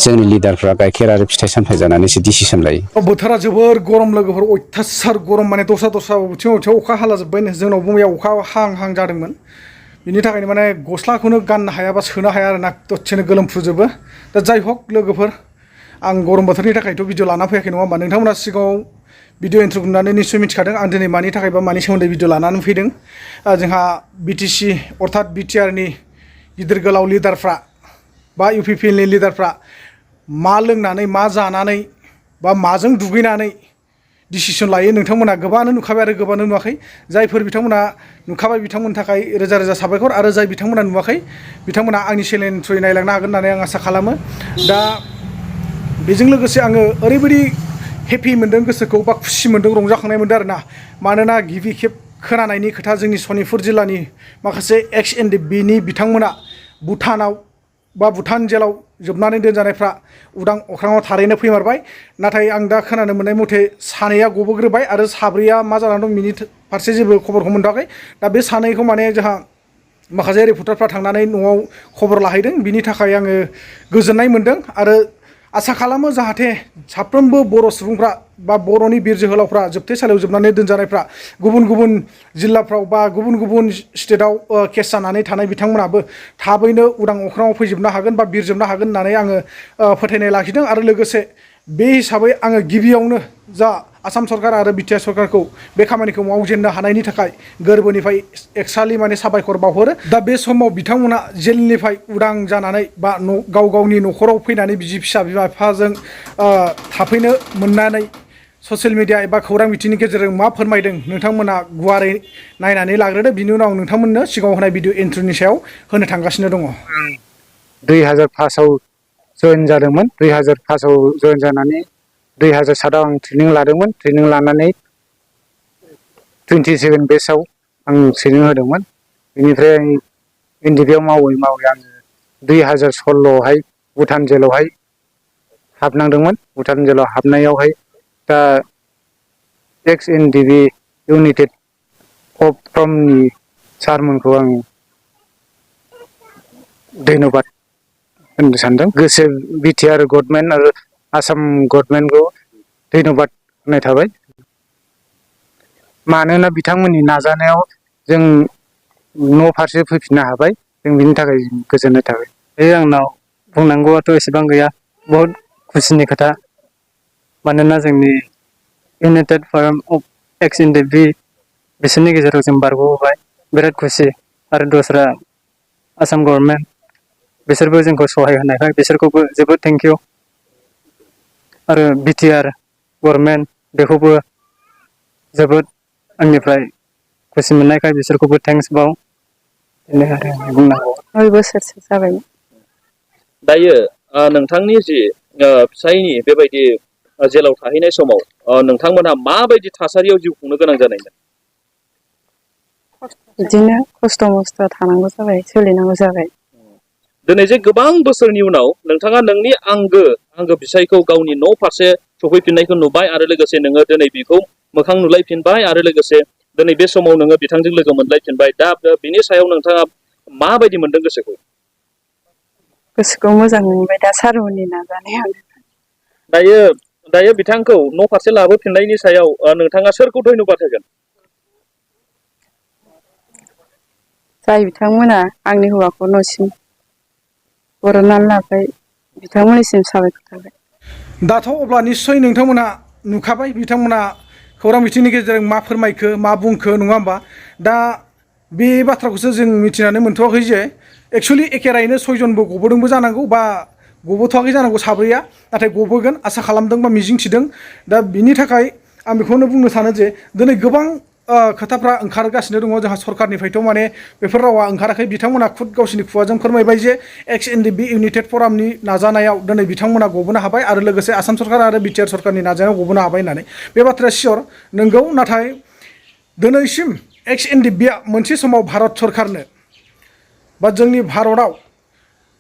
जोंनि लिडारफ्रा गाइखेर आरो फिथाइ सामथाइ जानानैसो डिसिसन लायो। बोथोरा जोबोर गरम लोगोफोर, अयथासार गरम, माने दस्रा बिथिङाव अखा हाला जोब्बायनो, जोंनावबो मैया अखा हां जादोंमोन। बिनि थाखायनो माने गस्लाखौनो गाननो हाया बा सोनो हाया आरोना, दसेनो गोलोमफ्रुजोबो। दा जाय हक लोगोफोर, आं गरम बोथोरनि थाखायथ' भिडिअ लाना फैयाखै नङा होमबा। नोंथांमोना सिगाङाव भिडिअ इन्ट्र' नुनानै निस्सय मिथिखादों आं दिनै मानि थाखाय बा मानि सोमोन्दै भिडिअ लानानै फैदों। जोंहा बिटिसि अर्थात बिटिआरनि गिदिर गोलाव लिडारफ्रा बा UPPLनि लिडारफ्रा मा लोंनानै मा जानानै बा माजों दुगैनानै डिसिसन लायो नोंथांमोना गोबाङानो नुखाबाय आरो गोबाङानो नुवाखै। जायफोर बिथांमोना नुखाबाय बिथांमोननि थाखाय रोजा रोजा साबायखर, आरो जाय बिथांमोना नुवाखै बिथांमोना आंनि चेनेल थ्रुयै नायलांनो हागोन होननानै आं आसा खालामो। दा बेजों लोगोसे आङो ओरैबायदि हेपि मोनदों गोसोखौ, बा खुसि मोनदों, रंजाखांनाय मोनदों आरोना। मानोना गिबि खेब खोनानायनि खोथा, जोंनि सनितपुर जिल्लानि माखासे NDFBनि बिथांमोना भुटानाव बा भुटान जेलाव जोबनानै दोनजानायफ्रा उदां अख्राङाव थारैनो फैमारबाय। नाथाय आं दा खोनानो मोननाय मथे सानैया गबोग्रोबाय आरो साब्रैया मा जानानै दं बिनि फारसे जेबो खबरखौ मोनथ'वाखै। दा बे सानैखौ माने जोंहा माखासे रिपर्टारफ्रा थांनानै न'आव खबर लाहैदों। बिनि थाखाय आङो गोजोननाय मोनदों आरो आसा खालामो जाहाथे साफ्रोमबो बर' सुबुंफ्रा बा बर'नि बिर जोहोलावफ्रा जोबथेसालियाव जोबनानै दोनजानायफ्रा गुबुन गुबुन जिल्लाफ्राव बा गुबुन गुबुन स्टेटआव केस जानानै थानाय बिथांमोनाबो थाबैनो उदां अख्राङाव फैजोबनो हागोन बा बिरजोबनो हागोन होननानै आङो फोथायनाय लाखिदों। आरो लोगोसे बे हिसाबै आङो गिबियावनो जा आसाम सरकार आरो बिटिआर सरकारखौ बे खामानिखौ मावजेननो हानायनि थाखाय गोरबोनिफ्राय एक्सालि माने साबायखर बावहरो। दा बे समाव बिथांमोना जेलनिफ्राय उदां जानानै बा गाव गावनि न'खराव फैनानै बिसि फिसा बिमा बिफाजों थाफैनो मोननानै ससियेल मिडिया एबा खौरां बिथिंनि गेजेरजों मा फोरमायदों नोंथांमोना गुवारै नायनानै लाग्रोदो। बिनि उनाव नोंथांमोननो सिगाङाव होनाय भिडिअ इन्ट्र'नि सायाव होनो थांगासिनो दङ। 2005आव जयेन जादोंमोन। 2005आव जयेन जानानै 2007आव आं ट्रेनिं लादोंमोन। ट्रेनिं लानानै 27 बेचआव आं ट्रेनिं होदोंमोन। बेनिफ्राय NDFBआव मावै आङो 2016आवहाय भुटान जेलावहाय हाबनांदोंमोन। भुटान जेलाव हाबनायावहाय दा NDFB इउनाइटेड फ्रमनि सारमोनखौ आं धन्यबाद होननो सानदों। गोसो बिटिआर गभर्नमेन्ट आरो आसाम गभर्नमेन्टखौ धन्यबाद होनाय थाबाय। मानोना बिथांमोननि नाजानायाव जों न' फारसे फैफिननो हाबाय। जों बिनि थाखाय गोजोननाय थाबाय। बे आंनाव बुंनांगौआथ' एसेबां गैया, बहुत खुसिनि खोथा। मानोना जोंनि इउनाइटेड फराम अफ NDFB बिसोरनि गेजेराव जों बारग'बोबाय, बिराद खुसि। आरो दस्रा आसाम गभर्नमेन्ट बिसोरबो जोंखौ सहाय होनायखाय बिसोरखौबो जोबोद थेंक इउ। आरो बिटिआर गभर्नमेन्ट बेखौबो जोबोद आंनिफ्राय खुसि मोननायखाय बिसोरखौबो थेंक्स बाव। बेनो आरो बुंनांगौ। 9 बोसोरसो जाबाय। दायो नोंथांनि जि फिसायनि बेबायदि जेलाव थाहैनाय समाव नोंथांमोनहा माबायदि थासारियाव जिउ खुंनो गोनां जानायमोन? बिदिनो खस्थ' मस्थ' थानांगौ जाबाय, सोलिनांगौ जाबाय। दिनै जे गोबां बोसोरनि उनाव नोंथाङा नोंनि आंगो फिसायखौ गावनि न' फारसे सफैफिननायखौ नुबाय, आरो लोगोसे नोङो दिनै बेखौ मोखां नुलायफिनबाय, आरो लोगोसे दिनै बे समाव नोङो बिथांजों लोगो मोनलायफिनबाय। दा बिनि सायाव नोंथाङा माबायदि मोनदों गोसोखौ? गोसोखौ मोजां मोनबाय दा सारमोननि नाजानायाव। दायो बिथांखौ न' फारसे लाबोफिननायनि सायाव नोंथाङा सोरखौ धन्यबाद होगोन? जाय बिथांमोना आंनि हौवाखौ न'सिम बरननानै लाबाय, बिथांमोननिसिम साबायखर थाबाय। दाथ' अब्ला निस्सय नोंथांमोना नुखाबाय बिथांमोना खौरां बिथिंनि गेजेरजों मा फोरमायखो, मा बुंखो, नङा होमबा? दा बे बाथ्राखौसो जों मिथिनानै मोनथ'वाखै जे एक्सुवेलि एखे रायैनो 6 जनबो गबोदोंबो जानांगौ बा गबोथ'वाखै जानांगौ साब्रैया, नाथाय गबोगोन आसा खालामदों बा मिजिंथिदों। दा बिनि थाखाय आं बेखौनो बुंनो सानो जे दिनै गोबां खोथाफ्रा ओंखारगासिनो दङ जोंहा सरकारनिफ्रायथ' माने बेफोर रावा ओंखाराखै। बिथांमोना खुद गावसिनि खुगाजों फोरमायबाय जे NDFB इउनाइटेड फरामनि नाजानायाव दिनै बिथांमोना गबोनो हाबाय, आरो लोगोसे आसाम सरकार आरो बिटिआर सरकारनि नाजानायाव गबोनो हाबाय होननानै। बे बाथ्राया सियर नंगौ। नाथाय दिनैसिम NDFBआ मोनसे समाव भारत सरकारनो बा जोंनि भारतआव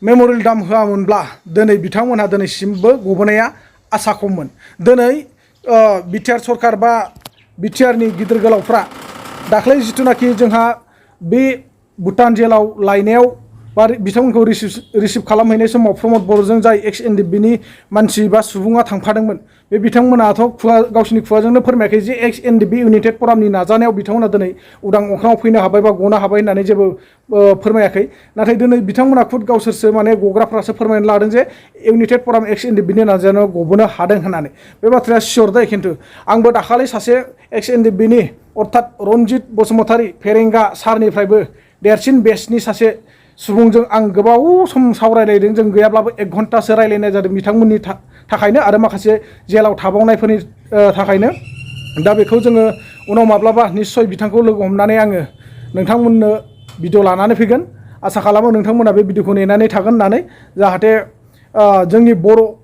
मेम'रियेल दाम होआमोनब्ला दिनै बिथांमोनहा दिनैसिमबो गबोनाया आसा खममोन। दिनै बिटिआर सरकार बा बिटिआरनि गिदिर गोलावफ्रा दाख्लै जिथुनाखि जोंहा बे भुटान जेलाव लायनायाव बा बिथांमोनखौ रिसिभ खालामहैनाय समाव प्रमद बर'जों जाय एक्स एनडिएफबिनि मानसि बा सुबुङा थांफादोंमोन बे बिथांमोनाथ' गावसिनि खुगाजोंनो फोरमायाखै जे एक्स एनडिएफबि इउनाइटेड फरामनि नाजानायाव बिथांमोना दिनै उदां अख्राङाव फैनो हाबाय बा गनो हाबाय होननानै जेबो फोरमायाखै। नाथाय दिनै बिथांमोना खुद गावसोरसो माने गग्राफ्रासो फोरमायना लादों जे इउनाइटेड फराम एक्स एनडिएफबिनि नाजानायाव गबोनो हादों होननानै। बे बाथ्राया सियर दै, खिन्थु आंबो दाखालि सासे एक्स एनडिएफबिनि अर्थात रनजित बसुमतारी फेरेंगा सारनिफ्रायबो देरसिन बेचनि सासे सुबुंजों आं गोबाव सम सावरायलायदों। जों गैयाब्लाबो 1 घन्टासो रायलायनाय जादों बिथांमोननि थाखायनो आरो माखासे जेलाव थाबावनायफोरनि थाखायनो। दा बेखौ जोङो उनाव माब्लाबा निस्सय बिथांखौ लोगो हमनानै आङो नोंथांमोननो भिडिअ लानानै फैगोन। आसा खालामो नोंथांमोना बे भिडिअखौ नेनानै थागोन होननानै, जाहाथे जोंनि बर'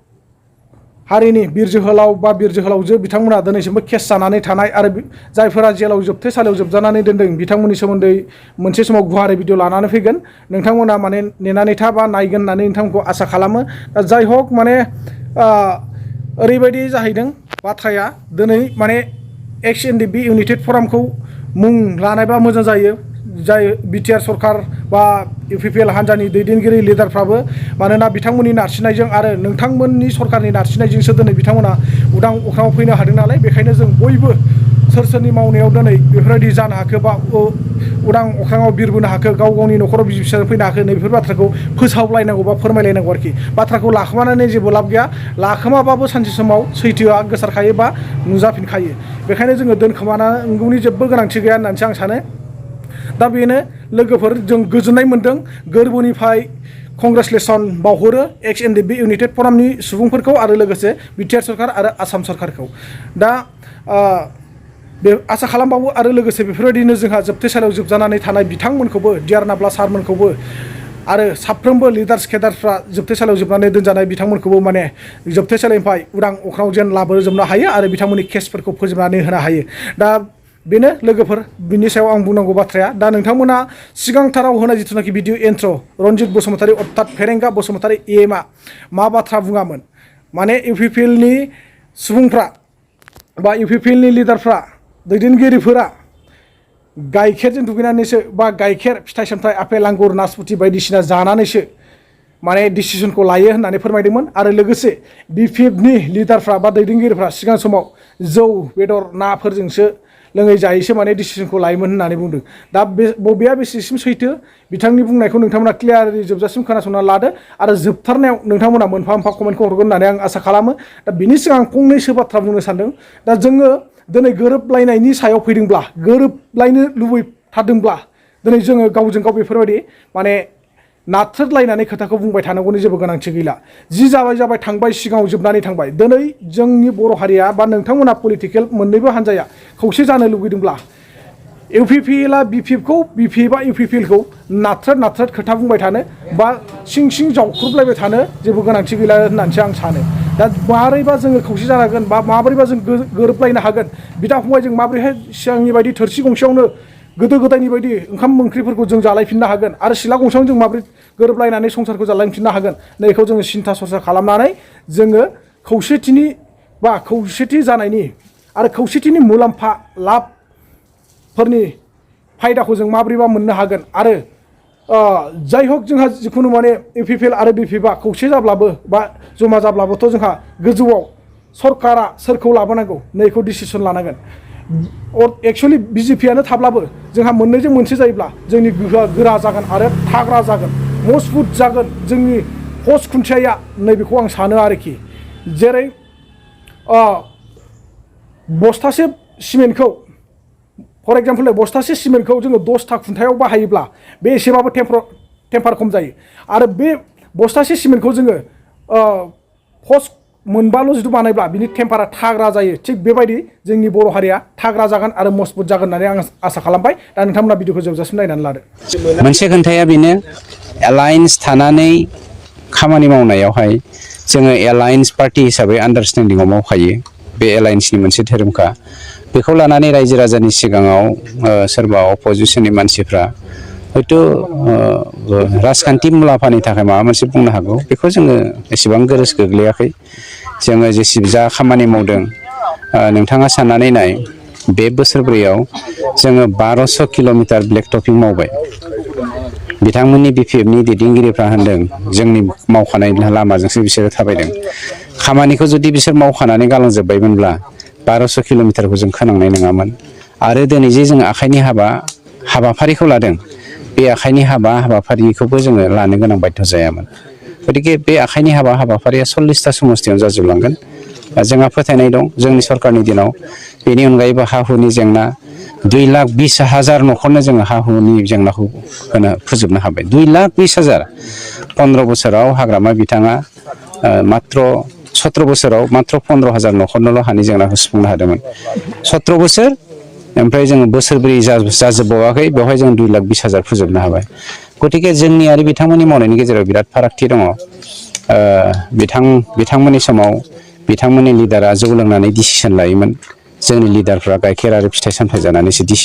हारिनि बिर जोहोलाव बा बिर जोहोलावजो बिथांमोना दिनैसिमबो केस जानानै थानाय आरो जायफोरा जेलाव जोबथेसालियाव जोबजानानै दोनदों बिथांमोननि सोमोन्दै मोनसे समाव गुवारै भिडिअ लानानै फैगोन। नोंथांमोना माने नेनानै था बा नायगोन होननानै नोंथांमोनखौ आसा खालामो। जाय हक माने ओरैबायदि जाहैदों बाथ्राया, दिनै माने एक्स एनडिएफबि इउनाइटेड फरामखौ मुं लानायबा मोजां जायो। जाय बिटिआर सरकार बा UPPL हान्जानि दैदेनगिरि लिडारफ्राबो, मानोना बिथांमोननि नारसिननायजों आरो नोंथांमोननि सरकारनि नारसिननायजोंसो दिनै बिथांमोना उदां अख्राङाव फैनो हादों नालाय, बेखायनो जों बयबो सोरनि मावनायाव दिनै बेफोरबायदि जानो हाखो बा उदां अख्राङाव बिरबोनो हाखो, गाव गावनि न'खराव बिसि फिसाजों फैनो हाखो, नैबेफोर बाथ्राखौ फोसावलायनांगौ बा फोरमायलायनांगौ आरोखि। बाथ्राखौ लाखोमानानै जेबो लाब गैया, लाखोमाबाबो सानसे समाव सैथोआ गोसारखायो बा नुजाफिनखायो। बेखायनो जोङो दोनखोमानांगौनि जेबो गोनांथि गैया होननानैसो आं सानो। दा बेनो लोगोफोर, जों गोजोननाय मोन्दों, गोरबोनिफ्राय कंग्रेसुलेसन बावहरो एक्स एनडिएफबि इउनाइटेड फरामनि सुबुंफोरखौ आरो लोगोसे बिटिआर सरकार आरो आसाम सरकारखौ। दा बे आसा खालामबावो आरो लोगोसे बेफोरबायदिनो जोंहा जोबथेसालियाव जोबजानानै थानाय बिथांमोनखौबो, डिआर नाब्ला सारमोनखौबो आरो साफ्रोमबो लिडार्स केडारफ्रा जोबथेसालियाव जोबनानै दोनजानाय बिथांमोनखौबो माने जोबथेसालिनिफ्राय उदां अख्राङाव जेन लाबोजोबनो हायो आरो बिथांमोननि केसफोरखौ फोजोबनानै होनो हायो। दा बेनो लोगोफोर, बिनि सायाव आं बुंनांगौ बाथ्राया। दा नोंथांमोना सिगांथाराव होनाय जिथुनाखि भिडिअ एन्ट्र, रनजित बसुमतारी अर्थात फेरेंगा बसुमतारी एमआ मा बाथ्रा बुङामोन, माने UPPLनि सुबुंफ्रा बा UPPLनि लिडारफ्रा, दैदेनगिरिफोरा गाइखेरजों दुगैनानैसो बा गाइखेर, फिथाइ सामथाइ, आपेल आंगुर नासपुति बायदिसिना जानानैसो माने डिसिसनखौ लायो होननानै फोरमायदोंमोन। आरो लोगोसे BPFनि लिडारफ्रा बा दैदेनगिरिफ्रा सिगां समाव जौ बेदर नाफोरजोंसो लोङै जायैसो माने डिसिसनखौ लायोमोन होननानै बुंदों। दा बे बबेया बेसेसिम सैथो, बिथांनि बुंनायखौ नोंथांमोना क्लियारलि जोबजासिम खोनासंना लादो आरो जोबथारनायाव नोंथांमोना मोनफा मोनफा कमेन्टखौ हरगोन होननानै आं आसा खालामो। दा बिनि सिगां आं फंनैसो बाथ्रा बुंनो सानदों। दा जोङो दिनै गोरोबलायनायनि सायाव फैदोंब्ला, गोरोबलायनो लुबैथारदोंब्ला, दिनै जोङो गावजों गाव बेफोरबायदि माने नाथ्रोदलायनानै खोथाखौ बुंबाय थानांगौनि जेबो गोनांथि गैला। जि जाबाय थांबाय, सिगाङाव जोबनानै थांबाय। दिनै जोंनि बर' हारिया बा नोंथांमोना पलिटिकेल मोननैबो हान्जाया खौसे जानो लुबैदोंब्ला, UPPLआ BPFखौ, BPFआ UPPLखौ नाथ्रोद खोथा बुंबाय थानो बा सिं सिं जावख्रुबलायबाय थानो जेबो गोनांथि गैला होननानैसो आं सानो। दा माबोरैबा जोङो खौसे जानांगोन बा माबोरैबा जों गोरोबलायनो हागोन, बिदा फंबाय जों माबोरैहाय सिगांनि बायदि थोरसि गंसेयावनो गोदो गोदायनि बायदि ओंखाम ओंख्रिफोरखौ जों जालायफिननो हागोन आरो सिला गंसेयावनो जों माबोरै गोरोबलायनानै संसारखौ जालायफिननो हागोन, नैखौ जोङो सिन्था सरसा खालामनानै जोङो खौसेथिनि बा खौसेथि जानायनि आरो खौसेथिनि मुलाम्फा लाबफोरनि फायदाखौ जों माबोरैबा मोननो हागोन। आरो जाय हक जोंहा जिखुनु माने UPPL आरो BPFआ खौसे जाब्लाबो बा जमा जाब्लाबोथ' जोंहा गोजौआव सरकारा सोरखौ लाबोनांगौ नैखौ डिसिसन लानांगोन। एक्सुवेलि BJPआनो थाब्लाबो जोंहा मोननैजों मोनसे जायोब्ला जोंनि गोहोआ गोरा जागोन आरो थाग्रा जागोन, मजबुत जागोन जोंनि पस्ट खुन्थियाया, नैबेखौ आं सानो आरोखि। जेरै बस्थासे सिमेन्टखौ, फर एग्जाम्पल बस्थासे सिमेन्टखौ जोङो 10था खुन्थायाव बाहायोब्ला बे एसेबाबो टेम्पार खम जायो। आरो बे बस्थासे सिमेन्टखौ जोङो पस्ट मोनबाल' जुदि बानायब्ला बिनि टेम्पारा थाग्रा जायो। थिग बेबायदि जोंनि बर' हारिया थाग्रा जागोन आरो मजबुत जागोन होननानै आं आसा खालामबाय। दा नोंथांमोना भिडिअखौ जोबजासिम नायनानै लादो। मोनसे खोन्थाया बेनो, एलायन्स थानानै खामानि मावनायावहाय जोङो एलायन्स पार्टि हिसाबै आन्डारस्टेन्डिंआव मावखायो। बे एलायन्सनि मोनसे धोरोमखा। बेखौ लानानै रायजो राजानि सिगाङाव सोरबा अपोजिसननि मानसिफ्रा हयथ' राजखान्थि मुलाम्फानि थाखाय माबा मोनसे बुंनो हागौ, बेखौ जोङो एसेबां गोरोस गोग्लैयाखै। जोङो जा खामानि मावदों, नोंथाङा साननानै नाय, बे बोसोरब्रैयाव जोङो 1200 किल'मिटार ब्लेक टपिं मावबाय। बिथांमोननि BPFनि दैदेनगिरिफ्रा होनदों जोंनि मावखानाय लामाजोंसो बिसोरो थाबायदों खामानिखौ जुदि बिसोर मावखानानै गालांजोब्बायमोनब्ला 1200 किल'मिटारखौ जों खोनांनाय नङामोन आरो दिनै जे जों आखाइनि हाबाफारिखौ लादों बे आखाइनि हाबाफारिखौबो जोङो लानो गोनां बाध्य जायामोन गतिके बे आखाइनि हाबाफारिया 40टा समस्तियाव जाजोबलांगोन जोंहा फोथायनाय दं जोंनि सरकारनि दिनाव बेनि अनगायैबो हा-हुनि जेंना 2,20,000 न'खरनो जोङो हा-हुनि जेंनाखौ फोजोबनो हाबाय 2,20,000 15 बोसोराव हाग्रामा बिथाङा मात्र 17 बोसोराव मात्र 15,000 न'खरनोल' हानि जेंनाखौ सुफुंनो हादोंमोन 17 बोसोर ओमफ्राय जोङो बोसोरब्रै जाजोबबावाखै बेवहाय जों 2,20,000 फोजोबनो हाबाय गतिके जोंनि आरो बिथांमोननि मावनायनि गेजेराव बिराद फारागथि दङ बिथांमोननि समाव बिथांमोननि लिडारा जौ लोंनानै डिसिसन लायोमोन जोंनि लिडारफ्रा गाइखेर आरो फिथाइ सामथाइ जानानैसो डिसिसन